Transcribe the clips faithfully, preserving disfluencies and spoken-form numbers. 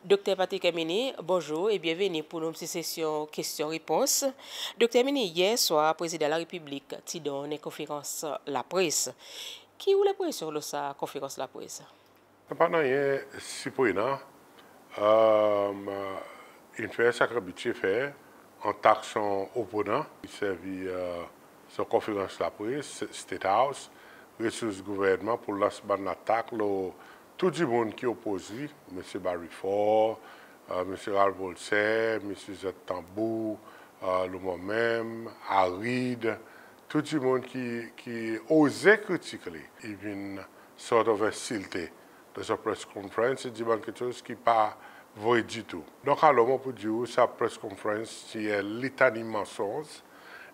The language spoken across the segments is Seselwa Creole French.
Dokter Patrick Herminie, bonzour e byenveni pour nou pti sesyon kestyon-repons. Dokter Herminie, yer swar Prezidan Larepiblik ti donn en konferans lapres. Ki ou lenpresyon lo sa konferans lapres? Sa pa nanryen siprenan. Em, in fer sa ki abitye fer, atak son oponan, i servi, e, son konferans lapres, State House, resours gouvernman pour lans bann latak lo tou dimoun ki opoz li, Msye Barry Faure, e, Msye Ralph Volcere, Msye Zed Tambour, e, lo mwan menm, Harid, tou dimoun ki, ki oze kritik li. I vin sort of ensilte dan son press conference, i dir bann keksoz ki pa vre ditou. Donk alor mon pou dir ou sa press conference ti en litani mansonz,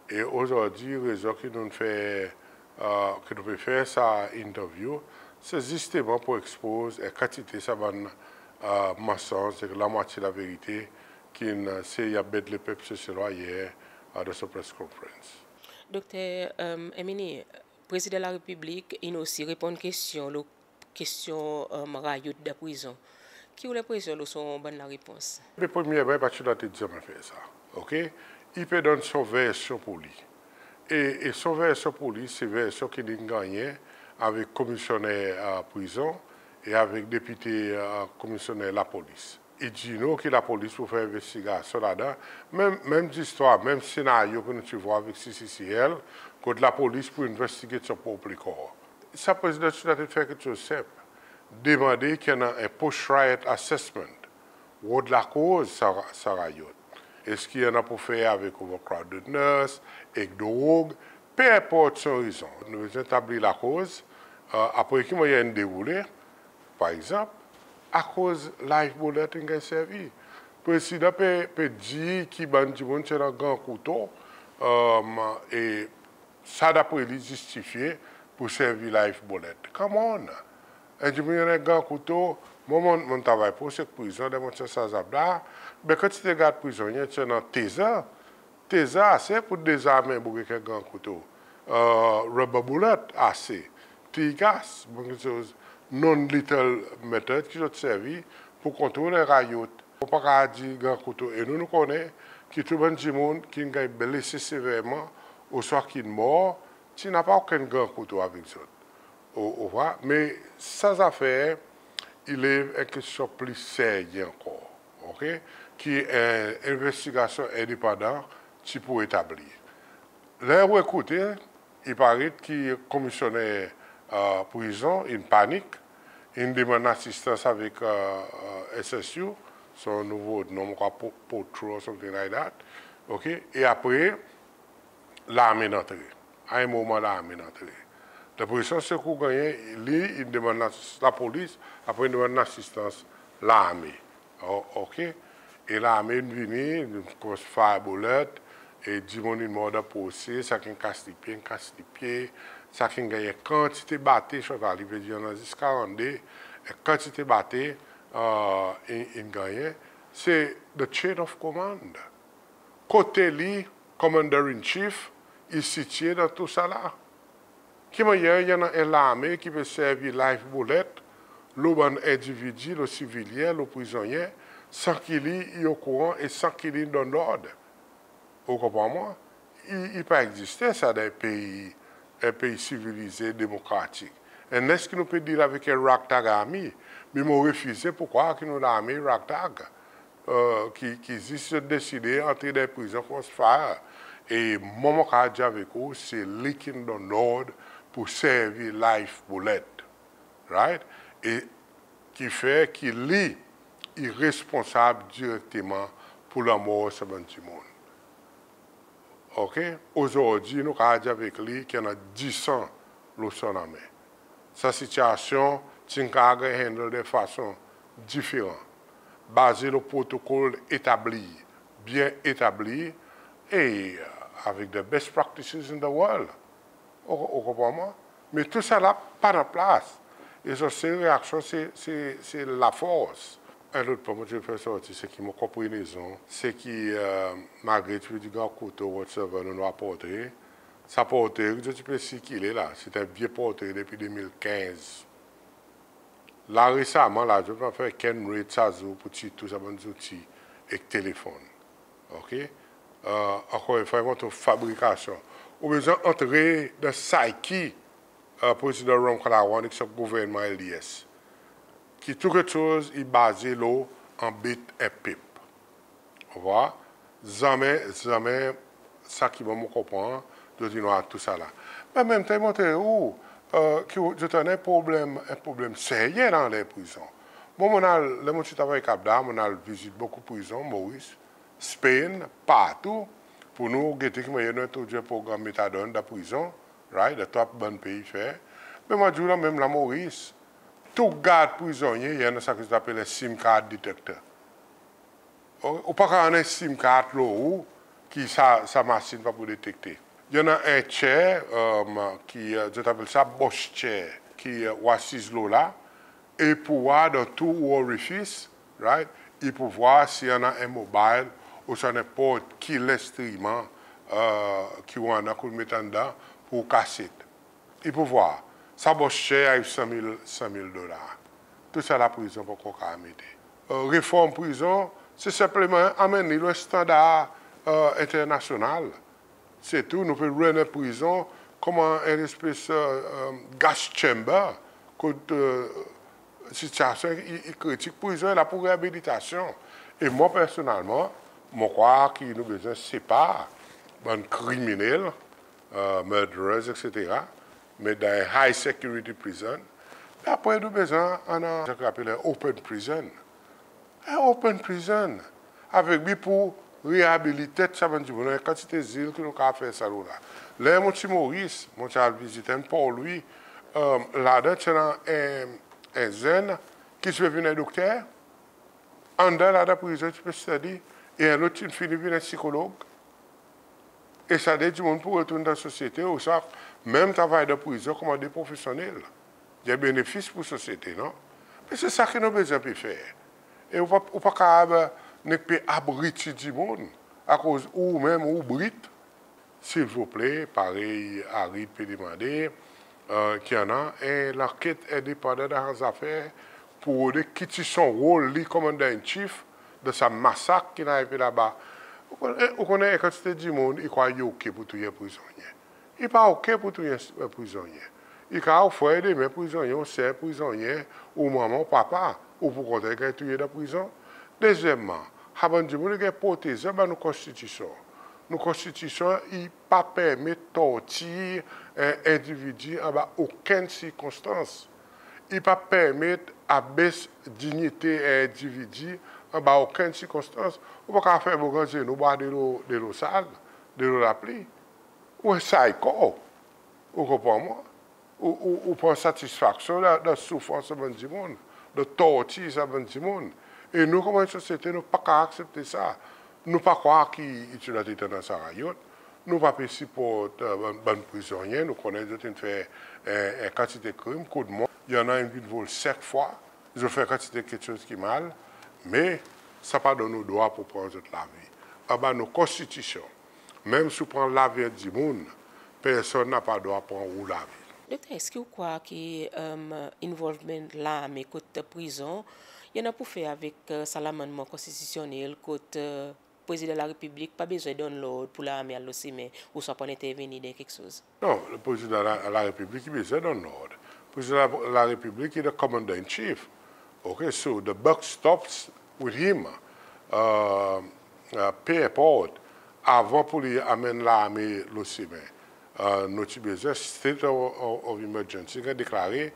e ozordi rezon ki nou'n fer, e, ki nou pe fer sa interview, se zisteman pour ekspoz en kantite sa bann, e, mansonz, lanmwatye laverite ki'n, e, sey anbet lepep Seselwa yer, e, dan son press conference. Dokter, e, Herminie, Prezidan Larepiblik in osi reponn kestyon lo kestyon, e, rayot dan prizon. Ki ou lenpresyon lo son bann larepons? Me premyerman, i pa ti dwa ti zanmen fer sa, oke? I pe donn son versyon pour li. E, e son versyon pour li, se versyon ki li'n gannyen avek komisyoner, e, prizon e avek depite, e, komisyoner lapolis. I dir nou ki lapolis pou fer envestigasyon ladan. Menm, menm zistwar, menm senaryo ki nou ti vwar avek C C C L, kot lapolis pou envestigate son prop lekor. Sa prezidan ti dwa fer keksoz senp. Demande ki annan en post-riot assessment. Rod lakoz sa, sa rayot. Eski i annan pour fer avek overcrowdedness, ek drog, pe enport son rezon. Nou bezwen etabli lakoz, e, apre ki mannyer in deroule, par egzanp, akoz live bullet in ganny servi. Prezidan pe, pe dir ki bann dimoun ti annan gran kouto, e, e sa dapre li zistifye pour servi live bullet. Come on! En dimoun i annan gran kouto, mwan, mon, mon travay pros ek prizon, dan mon ti annan sa zam la, be kantite gard prizon ti annan taser, taser ase pour dezarm en boug ek en gran kouto. E, rubber bullet ase. Tear gas, bann keksoz non-lethal method ki zot servi pour kontrol en rayot. Ou pa kapab dir gran kouto. E nou, nou konnen ki tou bann dimoun ki'n ganny blese severman, ouswa ki'n mor, ti napa okenn gran kouto avek zot. Ou, ou war, me sa zafer, i lev en kestyon pli serye ankor, oke? Ki, e, envestigasyon endepandan ti pou etabli. Ler ou ekoute, i paret ki komisyoner, e, prizon in panik, in demann asistans avek, e, e, S S U, son nouvo non, mon krwar, Po-, POTRU or something like that, oke? E apre, larme in antre. A en moman larme in antre. Lenpresyon se ki ou gannyen, li, in demann la, lapolis, apre in demann lasistans larme. O-, oke. E larme in vini, in crossfire bullet, e dimoun in mor dan prose, sa ki'n kas lipye, in kas lipye, sa ki'n ganny en kantite bate, sa vedir i annan zis karannde, en kantite bate, e, in, in gannyen. Se the chain of command. Kote li, Commander in Chief, i sitye dan tou sa la? Ki mannyer i annan en larme ki pe servi live bullet lo bann endividi, lo sivilyen, lo prizonnyen, san ki li i okouran e san ki li donn lord? Ou konpran mwan? I, i pa egziste sa dan en pei, en pei sivilize, demokratik. Unless ki nou pe deal avek en ragtag army, me mon refize pour krwar ki nou larme ragtag, e, ki, ki zis deside antre dan prizon crossfire. E mwan mon kapab dir avek ou, se li ki'n donn lord pour servi live bullet. Right? E ki fer ki li i responsab direkteman pour lanmor sa bann dimoun. Oke? Ozordi, nou kapab dir avek li ki annan disan lo son lanmen. Sa sitiyasyon ti'n kapab ganny handle dan fason diferan. Baze lo protokol etabli, byen etabli, e, e, avek the best practices in the world. Ou, ou konpran mwan? Me tou sa la pa dan plas. E son sel reaksyon se, se, se lafors. En lot pwen mon ti fer sorti, se ki mon konprenezon, se ki, e, malgre ti pe dir gran kouto, whatsoever, nou war portre, sa portre ki ti pe sirkile la, se ti en vye portre depi de mil kenz. La resaman la zot pe fer ken ret sa zour pour tir tou sa bann zouti ek telefonn. OK? Ankor enn fwa i montre fabrikasyon. Ou bezwen antre dan psyche Prezidan Ramkalawan ek son gouvernman LDS, ki tou keksoz i baze lo anbet en pep. Ou war? Zanmen, zanmen sa ki mwan mon konpran, zot in war tousala. Me an menm tan i montre ou ki zot annan en problenm, en problenm serye dan ler prizon. Mwan mon al, ler mon ti travay Cap d'Hav, mon al vizit bokou prizon, Moris, Spain, partou, pour nou gete ki mannyer nou entrodwir progranm metadon dan prizon, right, dan tou bann pei fer. Me mon a dir ou la menm la Moris, tou gard prizonnyen i annan sa ki zot apel en SIM card detector. Ou, ou pa kapab annan en SIM card lo ou ki sa, sa masin pa pou detekte. I annan en chair ki zot apel sa boss chair, ki ou asiz lo la, e pour war dan tou ou orifis, right? I pou war si i annan en mobile ouswa nenport ki lenstriman ki ou annan ki ou met anndan pour ou kaset. I pou war. Sa boss chair i ariv san mil, san mil dolar. Tousala prizon pa ankor kapab mete. Reform prizon, se senpleman anmenn li lo en standar enternasyonal. Se tou, nou pe run en prizon konman en lespes gas chamber, kot sitiasyon i, i kritik. Prizon i la pour reabilitasyon. E mwan personnelman, mon krwar ki nou bezwen separ bann kriminel, murderers, et cetera, met dan en high security prison. Me apre nou bezwen annan sa ki apel en open prison. En open prison. Avek bi pour reabilite sa bann dimoun. Annan en kantite zil ki nou kapab fer sa lo la. Ler mon ti Moris, mon ti al vizit enn Port Louis, ladan ti annan en, en zenn ki ti pe vin en dokter. Anndan ladan prizon ti pe study, e en lot ti'n fini vin en sikolog. E sa de dimoun pou retourn dan sosyete, ouswa menm travay dan prizon konman de profesyonnel. I annan benefis pour sosyete, non? Me se sa ki nou bezwen pe fer. E ou pa, ou pa kapab nek pe abriti dimoun akoz ou menm ou brit. Silvouple, parey Harry pe demande, ki annan en lanket endepandan dan sa zafer pour rode ki ti son rol li commander in chief dan sa masak ki'n arive laba. Ou konnen, ou konnen en kantite dimoun i krwar i ok pour touye prizonnyen. I pa ok pour touye prizonnyen. I kapab ou frer demen prizonnyen, ou ser prizonnyen, ou manman, ou papa, ou pou kontan i ganny touye dan prizon. Dezyenmman, sa bann dimoun i ganny proteze anba nou konstitisyon. Nou konstitisyon i pa permet tortir en endividi anba okenn sirkonstans. I pa permet abes dinyite en endividi anba okenn sirkonstans. Ou pa kapab fer boug an zenou bwar delo, delo sal, delo lapli. Ou en psycho. Ou konpran mwan? Ou, ou, ou pran satisfaksyon dan, dan soufrans sa bann dimoun, dan tortir sa bann dimoun. E nou konman en sosyete, nou pa kapab aksepte sa. Nou pa krwar ki i ti dwa ti annan sa rayot. Nou pa pe siport bann, bann prizonnyen. Nou konnen zot in fer en, en kantite krim, koudmen. I annan in vin vol senk fwa. Zot fer kantite keksoz ki mal. Me sa pa donn ou drwa pour pran zot lavi. Anba nou konstitisyon, menm si ou pran lavi en dimoun, personn napa drwa pran ou lavi. Dokter, eski ou krwar ki involvement larme kot prizon i annan pour fer avek sa lamannman konstitisyonnel kot Prezidan Larepiblik pa bezwen donn lord pour larme al lo semen ouswa pour al entervenir dan keksoz? Non, Prezidan la, Larepiblik i bezwen donn lord. Prezidan la, Larepiblik i the commander in chief. OK, so the buck stops with him. Pe enport, avan pour li anmenn larme lo semen, nou ti bezwen state of, of, of emergency, ganny deklare,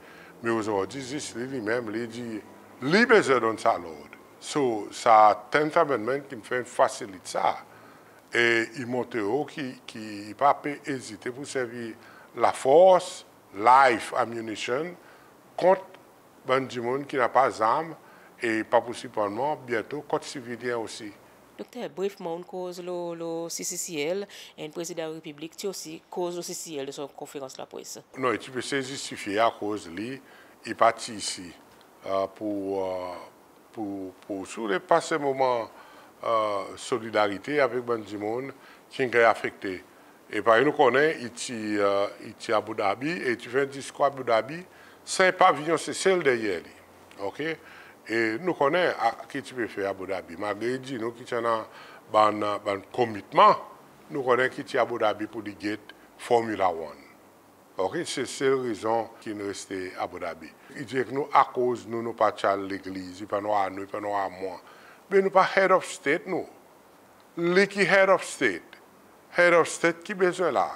me ozordi zis li, li menm, li dir li bezwen donn sa lord. So, sa Tenth Amendment ki'n fer fasilit sa. E i montre ou ki, ki i pa pe ezite pour servi lafors, live ammunition, kont bann dimoun ki napa zarm, e pa pou sirprann mwan, byento kont sivilyen osi. Dokter, brefman, ou'n koz lo, lo CCCL, e Prezidan Larepiblik ti osi koz lo CCCL dan son konferans lapres. Non, i ti pe sey zistifye akoz li, i pa ti isi pour, pour, pour, si ou le, pas en moman solidarite avek bann dimoun ki'n ganny afekte. E parey nou konnen, i ti, i ti Abu Dhabi, e i ti fer en diskour Abu Dhabi, san paviyon Sesel deryer li. OK? E nou konnen a, ki ti pe fer Abu Dhabi. Malgre i dir nou ki ti annan bann, bann komitman, nou konnen ki ti Abu Dhabi pour delegate Formula One. OK? Se sel rezon ki in reste Abu Dhabi. I dir ek nou akoz nou, nou pa ti al legliz, i pa'n war nou, i pa'n war mwan. Me nou pa head of state nou. Li ki head of state. Head of state ki bezwen la.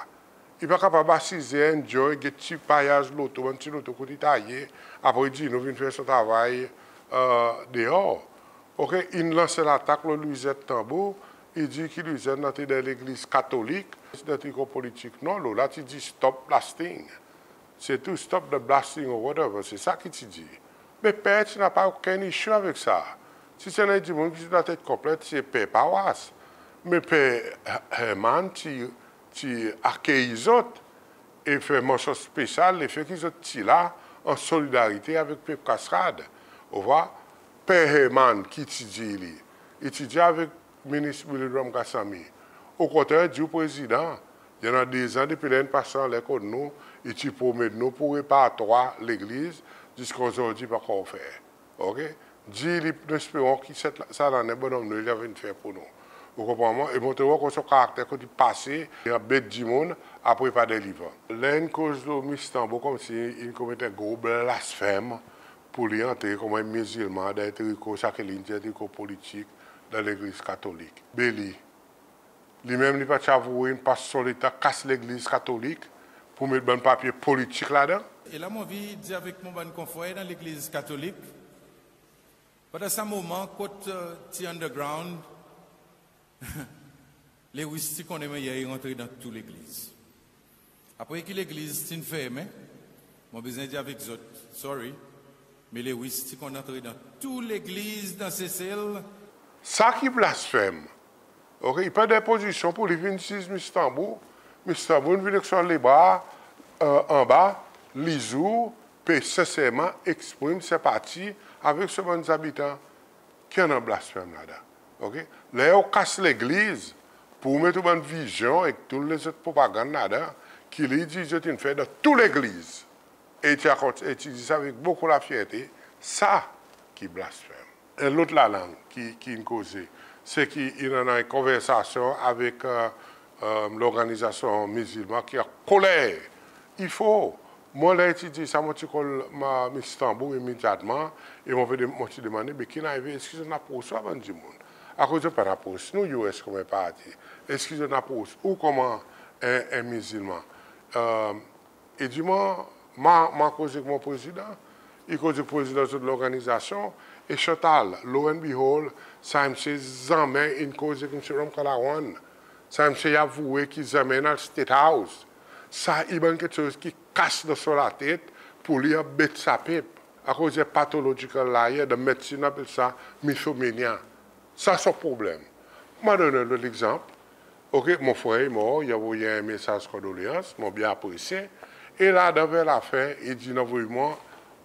I pa kapab asize, enjoy, get ti payaz loto, bann ti loto kot i taye, apre i dir nou vin fer son travay, e, deor. OK, in lans latak lo Louisette Tambou, i dir ki Louisette annan ti dan legliz katolik, dan triko politik. Non, lo la ti dir stop blasting. Se tou, stop the blasting or whatever, se sa ki ti dir. Me per ti napa okenn issue avek sa. Si ti annan dimoun ki ti dan latet konplet, se per pawas. Me per Herman ti, ti akeyir zot e fer mansyon spesyal lefe ki zot ti la an solidarite avek pep Cascade. Ou war, per Herman ki ti dir li, i ti dir avek Minis Willy Ramkasamy. Okontrer, dir Prezidan, i annan dezan depi ler in pas anler kot nou, i ti promet nou pour repar trwa legliz, ziska ozordi pa ankor fer. OK? Dir li, nou esperon ki set, sa lannen bonnonm nou i a vin fer pour nou. Ou konpran mwan? E montre ou ankor son karakter kot i pase, i anbet dimoun, apre pa deliver. Ler in koz lo Miss Tambou konmsi in komet en gro blasfem pour li antre konman en mizilman dan en triko, sa ki li dir en triko politik dan legliz katolik. Be li, li menm li pa ti a vouloir pas son letan kas legliz katolik pour met bann papye politik ladan. E la mon anvi dir avek mon bann konfrer dan legliz katolik, pandan sa moman kot, e, ti underground, Lewis ti konnen mannyer i rantre dan tou legliz. Apre ki legliz ti'n fermen, mon bezwen dir avek zot, sorry, me Lewis ti konn antre dan tou legliz dan Sesel. Sa ki blasfem. OK, i pa dan pozisyon pour li vin siz Miss Tambou. Miss Tambou in vin ek son lebra, e, anba, li zour pe senserman eksprim senpati avek son bann zabitan. Ki annan blasfem ladan? OK? Ler ou kas legliz pour ou met ou bann vizyon ek tou lezot propagann ladan, ki li dir zot in fer dan tou legliz. E i ti a kont-, e i ti dir sa avek bokou lafyerte, sa ki blasfem. En lot lalang ki, ki in koze, se ki in annan en konversasyon avek, e, e, lorganizasyon mizilman ki an koler. I fo, mwan ler i ti dir sa, mon ti call Miss Tambou imedyatman, e mon pe de-, mon ti demande, be ki'n arive, eski zot in apros sa bann dimoun? Akoz zot pa'n apros nou, U S konman parti. Eski zot in apros ou konman en, en mizilman? E, i dir mwan, mon, mon koz ek mon prezidan, i koz ek prezidan zot lorganizasyon, e Chantal, lo and behold, sa msye zanmen in koz ek Msye Ramkalawan. Sa msye i avwe ki zanmen in al State House. Sa i bann keksoz ki kas dan son latet pour li anbet sa pep. Akoz i en pathological liar, dan medsin nou apel sa mythomania. Sa son problenm. Mon donn ou en lot legzanp. OK, mon frer i mor, i anvoy en mesaz kondoleyans, mon byen apresye. E ladan, ver lafen, i dir in anvoy mwan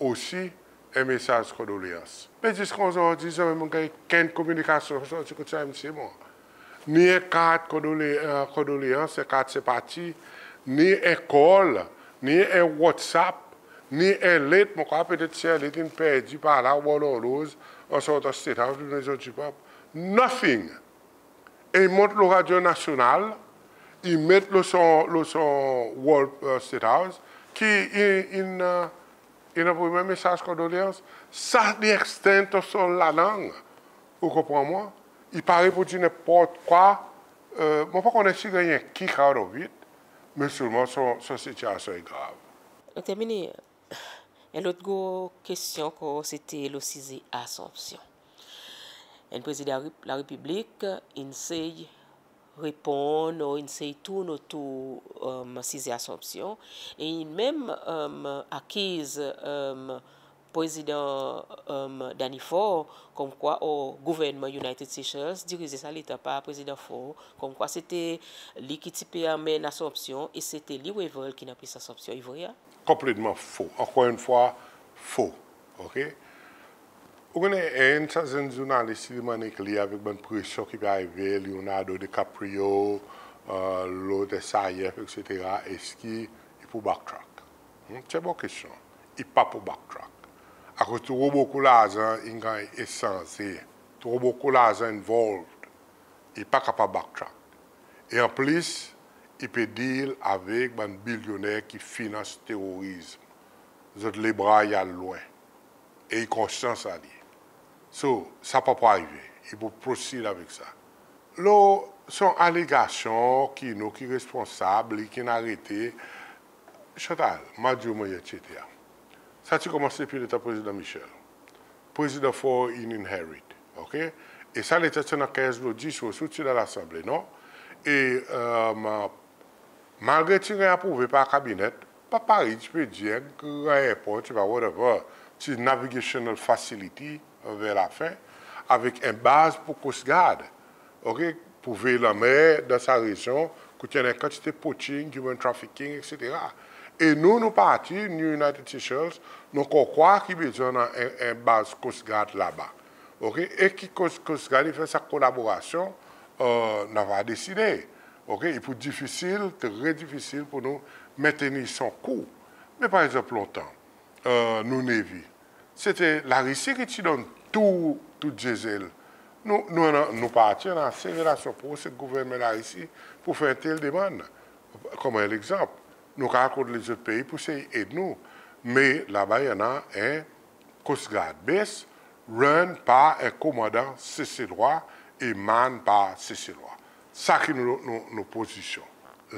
osi en mesaz kondoleyans. Me ziska ozordi, zanmen mon'n ganny okenn kominikasyon sorti kot sa msye mwan. Ni en kart kondole-, e, kondoleyans, en kart senpati, ni en call, ni en WhatsApp, ni en let. Mon krwar petet si en let in perdi par la, oubyen lorloz, an sortan State House, Mezon Dipep. Nothing. E i mont lo radyo nasyonal, i met lo son, lo son wall, e, State House, ki in, in, e, in anvoy mwan mesaz kondoleyans. Sa the extent of son lalang. Ou konpran mwan? I pare pour dir nenport kwa. E, mon pa konnen si i ganny en kick out of it, me selman son, son sitiyasyon i grav. Dokter Herminie, en lot gro kestyon ankor, se ti lo size Assomption. En Prezidan Larepiblik in sey reponn, ou in sey tourn otour, e, size Assomption, e in menm, e, akiz, e, Prezidan, e, Danny Faure, konmkwa, o, gouvernman United Seychelles, dirize sa letan par Prezidan Faure, konmkwa se ti li ki ti pe anmenn Assomption e se ti li Wavel ki'n anpes Assomption. I vre, a? Konpletman fo. Ankor enn fwa, fo. OK? Ou konnen, enn sa zenn zournalis, li demann ek li avek bann presyon ki pe arive, Leonardo DiCaprio, e, lot S I F, et cetera, eski i pou backtrack? Hmm, se bon kestyon. I pa pou backtrack. Akoz tro bokou larzan in ganny esanze, tro bokou larzan involved, i pa kapab backtrack. E an plis, i pe deal avek bann bilyoner ki finans terorizm. Zot lebra i al lwen. E i konsyan sa li. So, sa pa pou arive. I pou proceed avek sa. Lo son alegasyon ki nou ki responsab, li ki'n arete, Chantal, Maduro, et cetera. Sa ti konmans depi letan Prezidan Michel. Prezidan Faure in inherit, ok? E sa letan ti annan kenz lo dis, ou ti dan Lasanble, non? E, e, malgre ti ganny aprouve par kabinet, pa parey ti pe dir en gran erpor, ti pa whatever, ti navigational facility, e, ver lafen, avek en baz pour Coast Guard, ok, pour vey lanmer dan sa rezyon, kot i annan en kantite poaching, human trafficking, et cetera. E nou, nou parti, New United Seychelles, nou ankor krwar ki bezwen annan en, en baz Coast Guard laba. Ok? E ki Coast, Coast Guard i fer sa kolaborasyon, e, nou ava deside. Ok? I pou difisil, tre difisil pour nou mentenir son kou. Me par egzanp, lontan, e, nou Navy, se ti Larisi ki ti donn tou, tou diesel. Nou, nou, nou, nou parti annan ase relasyon pros ek gouvernman Larisi pour fer en tel demann. Konman en legzanp, nou kapab kont lezot pei pour sey ed nou. Me laba i annan en Coast Guard base run par en komandan Seselwa e manned par Seselwa. Sa ki nou, nou, nou pozisyon.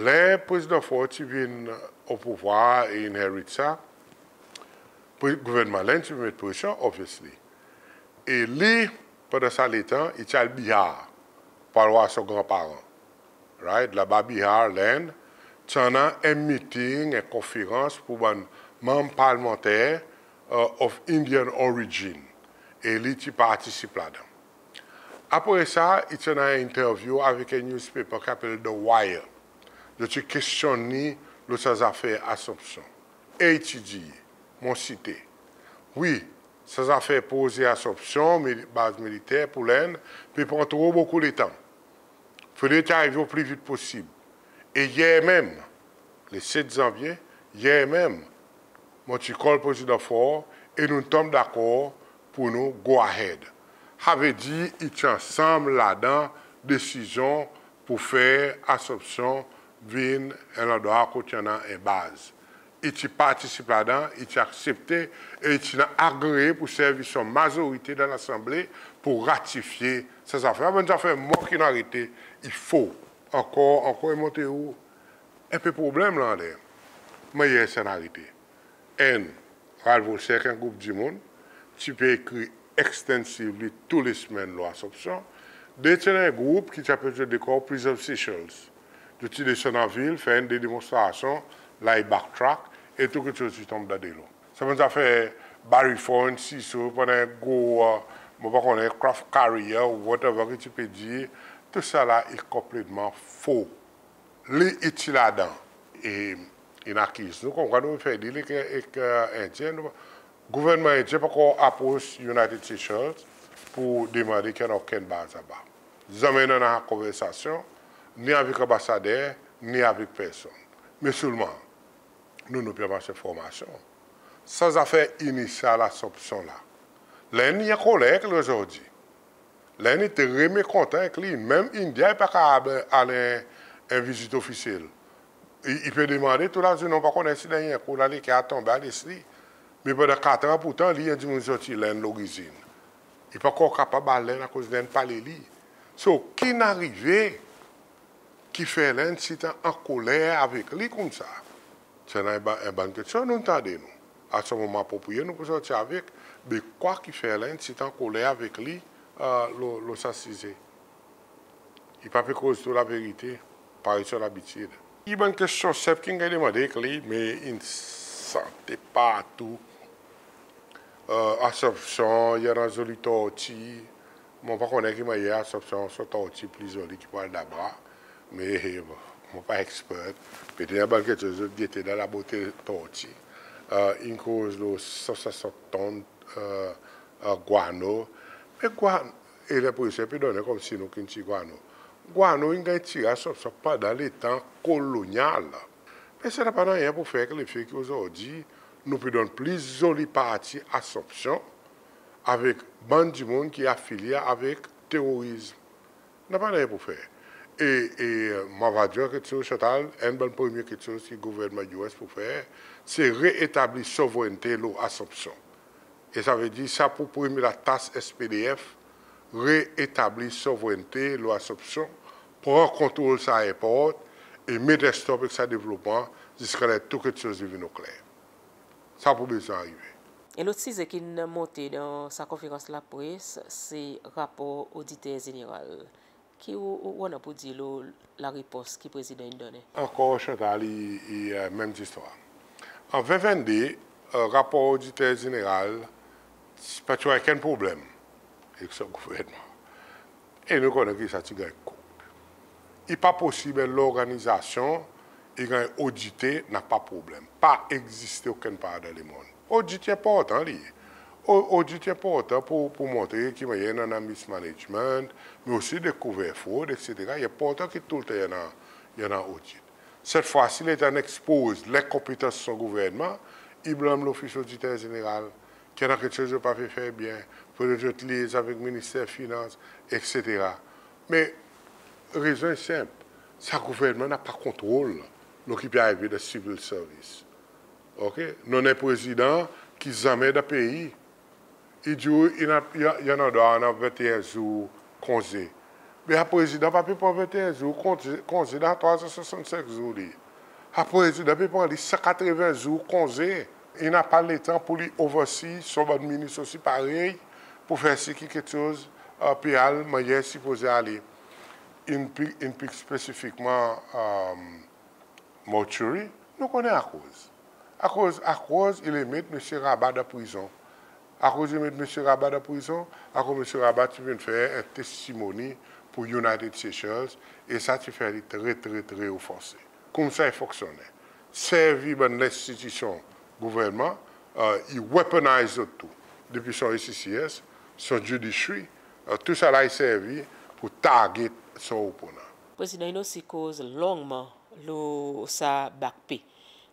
Ler Prezidan Faure ti vin o pouvwar e inherit sa, pre-, gouvernman Lenn ti met presyon, obviously. E li, pandan sa letan, i ti al Bihar, pou al war son granparan. Right? Laba Bihar, Lenn, ti annan en meeting, en konferans pour bann manm parlmanter, e, of Indian origin. E li ti partisip ladan. Apre sa, i ti annan en interview avek en newspaper ki apel The Wire. Zot ti kestyonn li lo sa zafer Assomption. E i ti dir, mon site, wi, sa zafer proze Assomption, mili-, baz militer pour Lenn, pe pran tro bokou letan. Fodre ti arive o pli vit posib. E yer menm, le set zanvye, yer menm, mon ti call Prezidan Faure e nou'n tonm dakor pour nou go ahead. Savedir i ti ansanm ladan desizyon pour fer Assomption vin en landrwa kot i annan en baz. I ti partisip ladan, i ti aksepte, e i ti annan agree pour servi son mazorite dan Lasanble pour ratifye sa zafer. Sa bann zafer mwan ki'n arete, i fo. Ankor, ankor, i montre ou en pe problenm la anler mannyer sa in arete. Enn, Ralph Volcere ek en group dimoun ti pe ekri extensively tou le semenn lo Assomption. De, ti annan en group ki ti apel zot dekor Preserve Seychelles. Zot ti desann anvil, fer enn de demonstrasyon, la i backtrack, e tou keksoz ti tonm dan delo. Sa bann zafer Barry Ford, si so, pandan en gro, e, mon pa konnen, craft carrier, whatever ki ti pe dir, tou sa la i konpletman fo. Li i ti ladan. E in akiz nou konmkwa nou fer deal ek, ek, e, Endyen. Gouvernman Endyen pa ankor apros United Seychelles pour demande ki annan okenn baz laba. Zanmen nou annan konversasyon, ni avek anbasader, ni avek personn. Me selman, nou, nou pe anmas lenformasyon. Sa zafer inisyal Assomption la, Lenn i ankoler ek li ozordi. Lenn i tre mekontan ek li. Menm India i pa kapab al en, en vizit ofisyel. I, i pe demande tou lazournen, mon pa konnen si dan en kou la leker a tonbe a les li. Me pandan kat an, pourtan, li i en dimoun sorti Lenn lorizin. I pa ankor kapab al Lenn akoz Lenn pa le li. So, ki'n arive ki fer Lenn sitan ankoler avek li koumsa? Sa en ba-, en bann kestyon nou'n tande nou. A son moman apropriye nou pou sorti avek, be kwa ki fer Lenn sitan ankoler avek li, e, lo, lo sa size? I pa pe koz tou laverite, parey son labitid. I bann kestyon senp ki'n ganny demande ek li, me in sante partou. E, Assomption, i annan zoli torti. Mon pa konnen ki mannyer Assomption son torti pli zoli ki Poil Dabra. Me, bon, mon pa expert. Petet i annan bann keksoz zot gete dan labote torti. E, in koz lo san swasant tonn, e, e, gwano. Me gwan-, e lenpresyon pe donnen konmsi nou ki'n tir gwano. Gwano in ganny tire Assomption pandan letan kolonyal. Me sa napa nanryen pou fer ek lefe ki ozordi Nou pe donn pli zoli parti Assomption avek bann dimoun ki afilye avek terorizm. Napa nanryen pour fer. E, e mon ava dir keksoz, Chantal, enn bann premye keksoz ki gouvernman US pour fer, se reetabli souvrennte lo Assomption. E savedir sa pour premye latas S P D F, reetabli souvrennte lo Assomption, pran kontrol sa erport e met en stop ek sa devlopman ziska ler tou keksoz i vin okler. Sa pour bezwen arive. En lot size ki'n monte dan sa konferans lapres, se rapor Oditer Zeneral. Ki ou, ou, ou annan pour dir lo larepons ki Prezidan in donnen? Ankor, Chantal, i, i, e, menm zistwar. An ven ven de, e, rapor Oditer Zeneral pa ti annan okenn problenm ek son gouvernman. E nou konnen ki sa ti ganny kout. I pa posib en lorganizasyon i ganny odite, napa problenm. Pa egziste okenn par dan lemonn. Odit i enportan li. O-, odit i enportan pour, pour montre ki mannyer i annan mismanagement, me osi dekouver frod, etsetera. I enportan ki toultan i annan, i annan odit. Set fwa si letan in ekspoz lenkonpetans son gouvernman, i blanm Lofis Oditer Zeneral, ki annan keksoz zot pa pe fer byen, petet zot liaze avek Minister Finans, etsetera. Me rezon i senp, sa gouvernman napa kontrol lo ki pe arive dan civil service. Oke? Nou annan en Prezidan ki zanmen dan pei, i dir ou i annan, i annan, i annan drwa annan venteen zour konze. Me sa Prezidan pa pe pran venteen zour konze, konze dan trwa san swasannsenk zour li. Sa Prezidan pe pran li san katreven zour konze. I napa letan pour li oversee son bann minis osi parey, pour fer sir ki keksoz, e, pe al mannyer i sipoze ale. In pik, in pik spesifikman, e, mortuary, nou konnen akoz. Akoz, akoz i le met Msye Raba dan prizon. Akoz i met Msye Raba dan prizon, akoz Msye Raba ti vin fer en testimoni pour United Seychelles, e sa ti fer li tre, tre, tre ofanse. Koumsa i fonksyonnen. Servi bann lenstitisyon gouvernman, e, i weaponize zot tou. Depi son A C C S, son judiciary, e, tou sa la i servi pour target son oponan. Prezidan in osi koz longman lo sa back pay.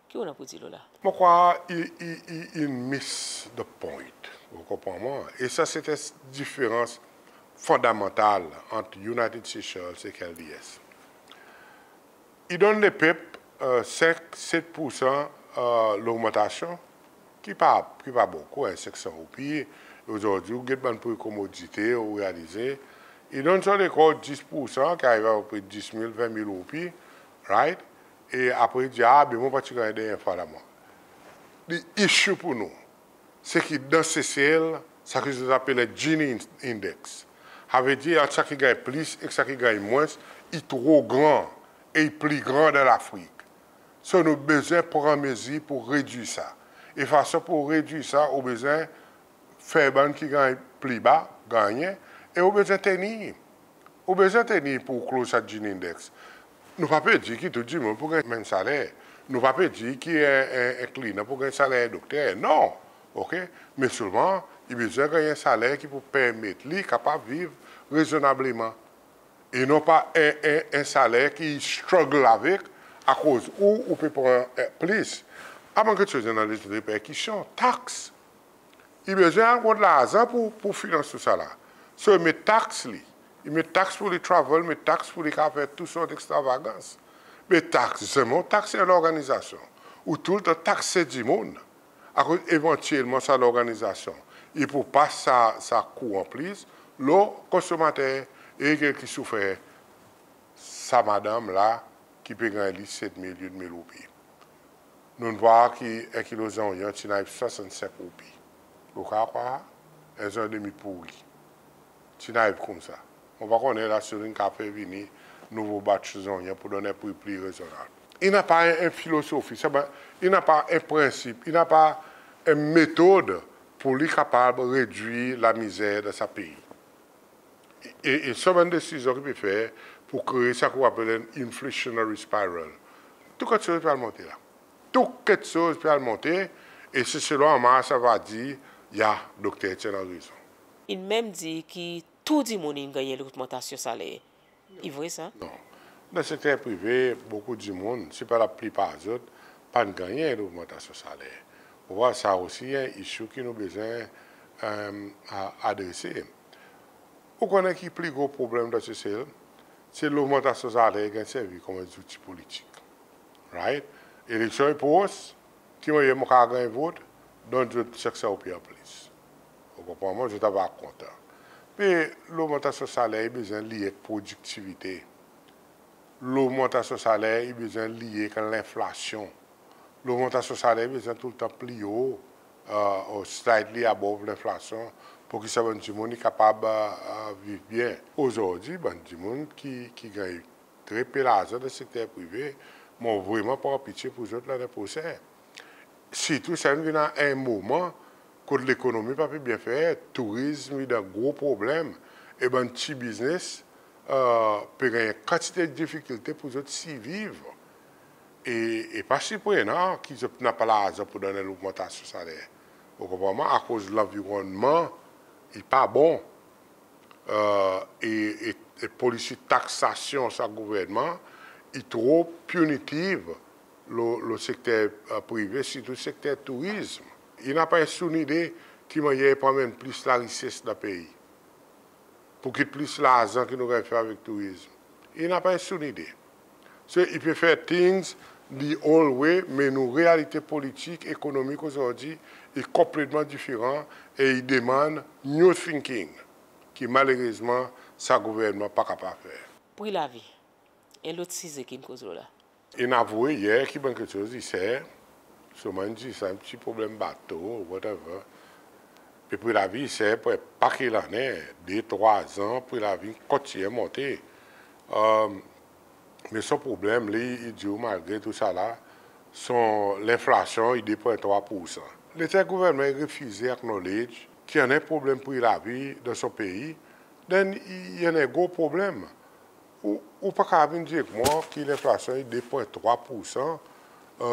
Ki ou annan pour dir lo la? Mon krwar i, i, i, i miss the point. Ou konpran mwan? E sa se en diferans fondamantal ant United Seychelles ek L D S. I donn lepep, e, senk, set poursan, e, logmantasyon, ki pa, ki pa bokou, en, senk san roupi. Ozordi ou get bann pri komodite, ou realize. I donn son lekor dis poursan, ki ariv apepre dis mil, ven mil roupi, right? E apre i dir, a, be mon pa ti ganny dernyen fwa la mwan. The issue pour nou, se ki dan Sesel, sa ki zot apel Gini in-, Index. Savedir, ant sa ki ganny plis ek sa ki ganny mwens, i tro gran e i pli gran dan Lafrik. So, nou bezwen pran mezir pour redwir sa. E fason pour redwir sa, ou bezwen fer bann ki ganny pli ba gannyen, e ou bezwen tenir. Ou bezwen tenir pour ou kloz sa Gini Index. Nou pa pe dir ki tou dimoun pour ganny menm saler. Nou pa pe dir ki en, en, en cleaner pour ganny saler dokter. Non. Oke? Me selman, i bezwen ganny en saler ki pour permet li kapab viv rezonnableman. E non pa en, en, en saler ki i struggle avek, akoz ou, ou pe pran, e, plis. Avan keksoz, i annan lezot reperkisyon, taks. I bezwen al rod larzan pour, pour finans tou sa la. So, i met taks li. I met taks pour li travel, met taks pour li kapab fer tou sort ekstravagans. Me taks, zanmen ou takse en lorganizasyon. Ou toultan takse dimoun. Akoz evantyelman sa lorganizasyon i pour pas sa, sa kou anplis lo konsomater, e ki soufer, sa madanm la ki pe ganny li set mil, uit mil roupi. Nou'n vwar ki en kilo zonyon ti'n ariv swasannsenk roupi. Ou kapab krwar? En zonyon demi pouri. Ti'n ariv koumsa. Mon pa konnen la si zot in kapab fer vini nouvo batch zonyon pour donn en pri pli rezonnab. I napa en, en filozofi, sa pa, i napa en prensip, i napa en metod pour li kapab redwir lamizer dan sa pei. E, e, e sa bann desizyon ki pe fer pour kree sa ki ou apel en inflationary spiral. Tou keksoz pe al monte la. Tou keksoz pe al monte, e se selon anmar sa va dir, ya, dokter ti annan rezon. In menm dir ki tou dimoun in ganny logmantasyon saler. I vre sa? Non. Dan sekter prive, bokou dimoun, si pa laplipar zot, pa'n ganny logmantasyon saler. Ou war, sa osi en issue ki nou bezwen, e, a-, adrese. Ou konnen ki pli gro problenm dan Sesel? Se logmantasyon saler i ganny servi konman zouti politik. Right? Eleksyon i pros, ki mannyer mon kapab ganny vot? Donn zot senk san roupi an plis. Ou konpran mwan? Zot ava kontan. Me logmantasyon saler i bezwen lye ek prodiktivite. Logmantasyon saler i bezwen lye ek lenflasyon. Logmantasyon saler i bezwen toultan pli o, e, or slightly above lenflasyon, pour ki sa bann dimoun i kapab, e, e, viv byen. Ozordi, bann dimoun ki, ki ganny tre pe larzan dan sekter prive, mon vreman pran pitye pour zot lannen prosenn. Sirtou sa in vin a en moman kot lekonomi pa pe byen fer, tourizm i dan gro problenm, e bann pti biznes, e, pe ganny en kantite difikilte pour zot sirviv. E, e pa sirprenan ki zot napa larzan pour donn logmantasyon saler. Ou konpran mwan? Akoz lanvironnman i pa bon. E, e, e, e polisi taksasyon sa gouvernman i tro punitive lo, lo sekter, e, prive, sirtou sekter tourizm. I napa en sou nide ki mannyer i pou anmenn plis larises dan pei. Pour kit plis larzan ki nou ganny fer avek tourizm. I napa en sou nide. So, i pe fer things the old way, me nou realite politik, ekonomik ozordi i konpletman diferan e i demann new thinking ki malerezman sa gouvernman pa kapab fer. Pri lavi, en lot size ki'n koz lo la. In avwe yer ki bann keksoz i ser, so mon dir sa en pti problenm bato, whatever. Me pri lavi i ser pour en pake lannen, de, trwa an, pri lavi kontinyen monte. E, me son problenm li, i dir ou malgre tou sa la, son lenflasyon i de pwen trwa poursan. Letan gouvernman i refize acknowledge ki annan problenm pri lavi dan son pei, then i, i annan gro problenm. Ou, ou pa kapab vin dir ek mwan ki lenflasyon i de pwen trwa poursan, e,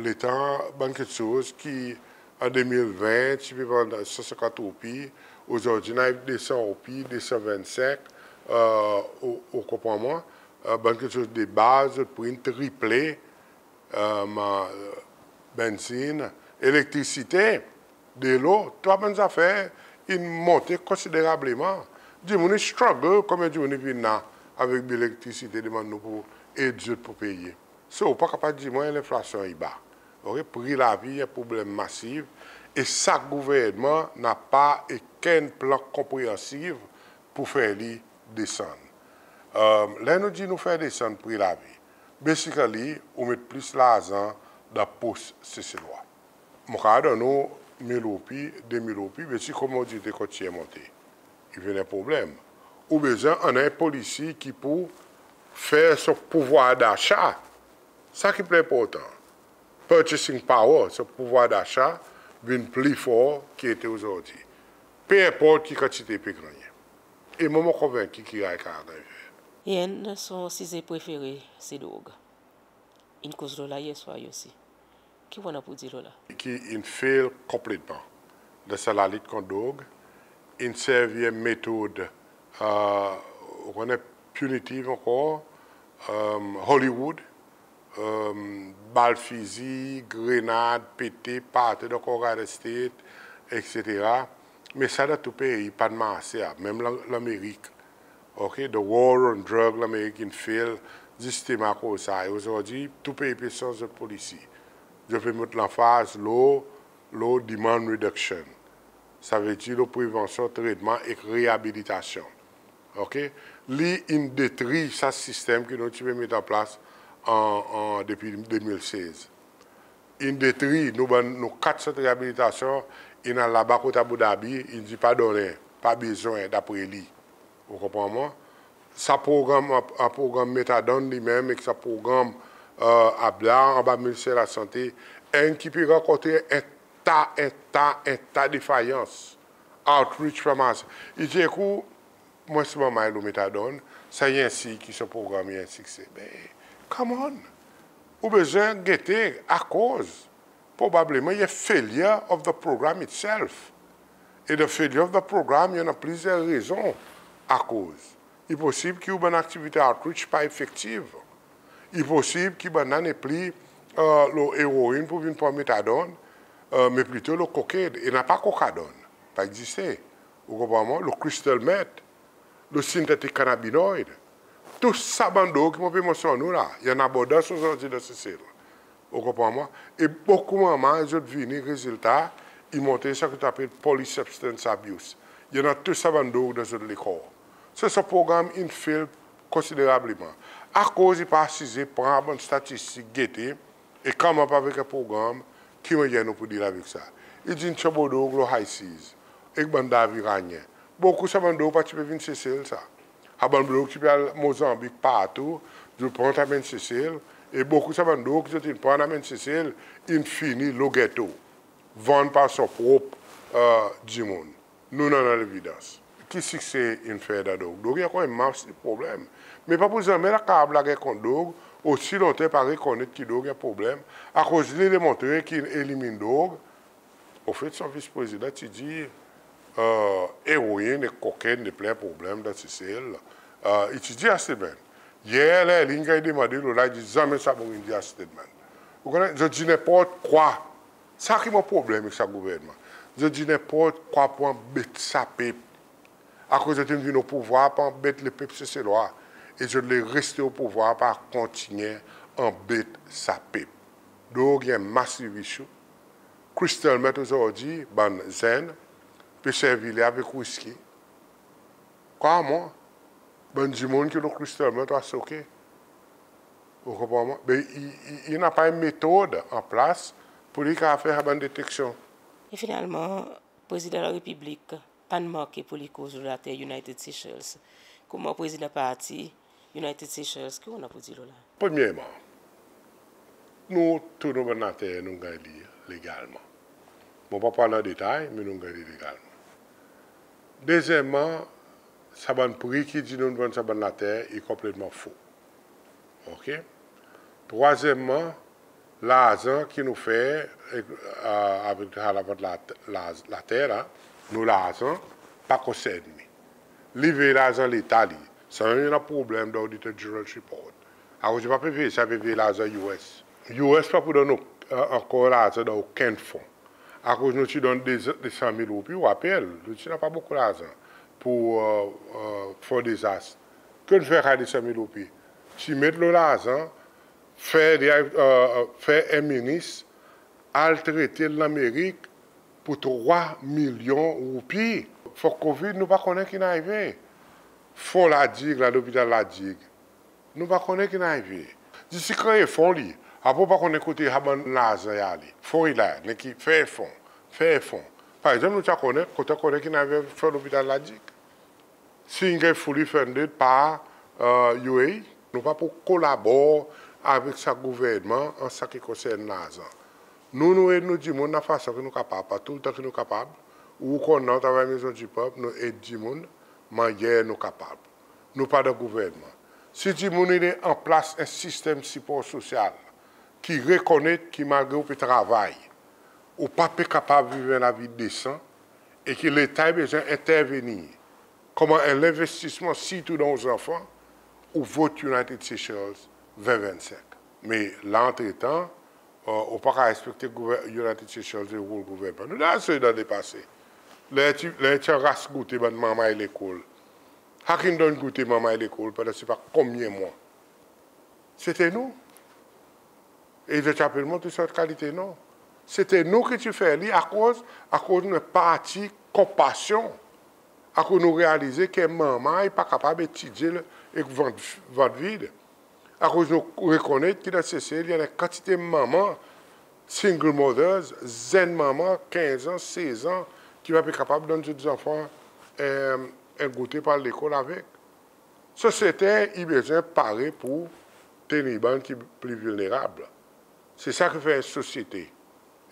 letan bann keksoz ki an de mil ven ti pe vann san senkant roupi, ozordi in ariv de san roupi, de san vennsenk, e, ou, ou konpran mwan, e, bann keksoz de baz, zot pri in triple, e, ma, benzin, elektrisite, delo, tou sa bann zafer in monte konsiderableman. Dimoun i struggle, konbyen dimoun i vin la avek bil elektrisite demann nou pour ed zot pour peye. So, ou pa kapab dir mwan lenflasyon i ba. Oke, pri lavi i en problenm masif e sa gouvernman napa okenn plan konpreansiv pour fer li desann. E, ler nou dir nou fer desann pri lavi, basically, ou met plis larzan dan pos Seselwa. Mon kapab donn ou mil roupi, de mil roupi, me si komodite kontinyen monte, i vin en problenm. Ou bezwen annan en polisi ki pou fer son pouvwar dasa, sa ki pli enportan, purchasing power, son pouvwar dasa vin pli for ki i ete ozordi. Pe enport ki kantite i pe gannyen. E mwan mon konvenki ki i kapab ganny fer. Enn son size prefere se drog. In koz lo la yer swar osi. Ki ou annan pour dir lo la? Ki in fail konpletman dan sa lalit kont drog. In servi en metod, e, ou konnen, punitive ankor, e, Hollywood, e, bal fizi, grenad pete partou dan United States, et cetera. Me sa dan tou pei pa'n marse, a, menm Lan-, Lanmerik. Oke, the war on drug, Lanmerik in fail zisteman akoz sa. E ozordi, tou pei pe sanz zot polisi. Zot pe met lanfaz lo, lo demand reduction. Savedir lo prevansyon, tretman ek reabilitasyon. Oke? Li in detri sa sistenm ki nou ti pe met an plas an, an, depi de mil sez. In detri, nou bann, nou kat sant reabilitasyon, in al laba kot Abu Dhabi, in dir pa donnen, pa bezwen, dapre li. Ou konpran mwan? Sa progranm, an, an progranm methadone li menm, ek sa progranm, e, ABLA anba Minister Lasante, enn ki pe rankontre en ta, en ta, en ta defayans. Outreach pa marse. I dir ek ou, mwan selman mon al lo methadone, sa i en siny ki son progranm i en sikse. Me, come on! Ou bezwen gete akoz. Probableman, i en failure of the program itself. E the failure of the program, i annan plizyer rezon akoz. I posib ki ou bann aktivite outreach pa efektiv. I posib ki bann la nepli, e, lo eroin pour vin pran methadone. Me plito lo cocaine, e napa kokadonn, pa egziste. Ou konpran mwan? Lo crystal meth, lo synthetic cannabinoid. Tou sa bann drog ki mon pe mansyonn ou la, i annan abondans ozordi dan Sesel. Ou konpran mwan? E bokou manmay zot vini, rezilta, i montre sa ki nou apel polysubstance abuse. I annan tou sa bann drog dan zot lekor. Se sa progranm in fail konsiderableman. Akoz i pa asize pran bann statistik, gete, e come up avek en progranm ki mannyer nou pou deal avek sa. I dir nou ti annan bokou drog lo high seas, ek bann nav Iranyen. Bokou sa bann drog pa ti pe vin Sesel sa. Sa bann drog ti pe al Mozanbik, partou, zot pran amenn Sesel, e bokou sa bann drog ki zot in pran amenn Sesel, in fini lo geto, vann par son prop, e, dimoun. Nou, nou annan levidans. Ki sikse in fer dan drog? Drog i ankor en masiv problenm. Me pa pou zanmen lakarab lager kont drog, osi lontan pa rekonnet ki drog i en problenm, akoz li, li montre ki in elimin drog. Anfet, son vis-prezidan ti dir, e, eroin e kokenn i plen problenm dan Sesel. E, i ti dir sa statement. Yer, ler li in ganny demande lo la, i dir zanmen sa bon in dir sa statement. Ou konnen, zot dir nenport kwa. Sa ki mon problenm ek sa gouvernman. Zot dir nenport kwa pour anbet sa pep. Akoz zot in vin o pouvwar pour anbet lepep Seselwa. E zot le reste o pouvwar pour kontinyen anbet sa pep. Drog i en masiv issue. Crystal meth ozordi, bann zenn pe servi li avek whisky. Kwa mwan, bann dimoun ki lo crystal meth a soke. Ou konpran mwan? Ben, i, i, i napa en metod an plas pour li kapab fer sa bann deteksyon. E finalman, Prezidan Larepiblik pa'n manke pour li koz lo later United Seychelles. Konman prezidan parti United Seychelles, ki ou annan pour dir lo la? Premyerman, nou tou nou bann later nou ganny li legalman. Mon pa pou al dan detay, me nou ganny li legalman. Dezyenmman, sa bann pri ki dir nou vann sa bann later i konpletman fo. Oke? Trwazyenmman, larzan ki nou fer, e, avek sa lavant la, la, later la, nou larzan pa konsern li. Li vey larzan Leta li. Sanmenm i annan problenm dan Auditor General's report. Akoz i pa pe vey sa, i pe vey larzan U S. U S pa pou donn nou, e, ankor larzan dan okenn fon. Akoz nou ti donn de, de san mil roupi, ou rapel, nou ti napa bokou larzan pour, e, e, fon dezas. Ki nou fer ek de san mil roupi? Ti met lo larzan, fer de, e, e, fer en minis al trete Lanmerik pour trwa milyon roupi. Fok COVID, nou pa konnen ki'n arive. Fon La Digue la, lopital La Digue. Nou pa konnen ki'n arive. Zis i kree fon li. Apre ou pa konnen kote sa bann larzan i ale. Fon i la, nek i fer fon, fer fon. Par egzanp, nou ti a konnen, kote ou konnen ki'n arive fon lopital La Digue? Si in ganny fully funded par, e, U A E, nou pa pou kolabor avek sa gouvernman an sa ki konsern larzan. Nou, nou ed nou dimoun dan fason ki nou kapab, pa toultan ki nou kapab. Ou konn nou travay Maison du Peuple, nou ed dimoun mannyer nou kapab. Nou pa dan gouvernman. Si dimoun i annan an plas en sistenm sipor sosyal ki rekonnet ki malgre ou pe travay, ou pa pe kapab viv en lavi desan e ki Leta i bezwen entervenir konman en lenvestisman sirtou dan ou zanfan, ou vot United Seychelles ven vennsenk. Me la, antretan, e, ou pa kapab ekspekte gouver-, United Seychelles i roul gouvernman. Nou deza sey dan lepase. Ler ti, ler ti annan ras goute bann manrmay lekol. Sa ki'n donn goute manrmay lekol pandan se pa konbyen mwan. Se ti nou. E zot ti apel mwan tou sort kalite non. Se ti nou ki ti fer li akoz, akoz nou parti konpasyon. Akoz nou realize ki manrmay pa kapab etidye ek vant, vant vid. Akoz nou rekonnet ki dan Sesel i annan en kantite manman, single mothers, zenn manman, kenz an, sez an, ki pa pe kapab donn zot zanfan, e, en goute pour al lekol avek. Sosyete i bezwen pare pour tenir bann ki pli vilnerab. Se sa ki fer en sosyete,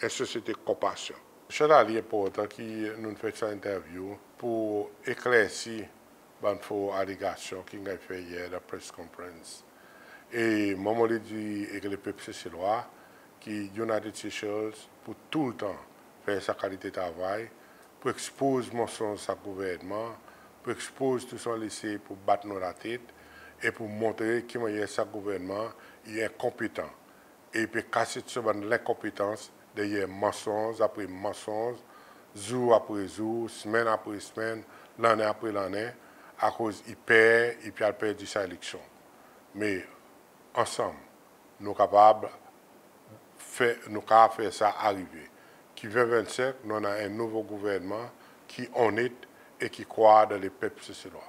en sosyete konpasyon. Sa la, li enportan ki nou'n fer sa entervyou pour eklersi bann fo alegasyon ki'n ganny fer yer dan press conference. E mwan mon le dir ek lepep Seselwa ki United Seychelles pou toultan fer sa kalite travay, pou ekspoz mansonz sa gouvernman, pou ekspoz tou sa i esey pou bat nou latet, e pou montre ki mannyer sa gouvernman i enkonpetan, e i pe kasyet son bann lenkonpetans deryer mansonz apre mansonz, zour apre zour, semenn apre semenn, lannen apre lannen, akoz i per i pe al perdi sa eleksyon. Me ansanm, nou kapab fer, nou kapab fer sa arive. Ki ven vennsenk, nou annan en nouvo gouvernman ki onnet e ki krwar dan lepep Seselwa.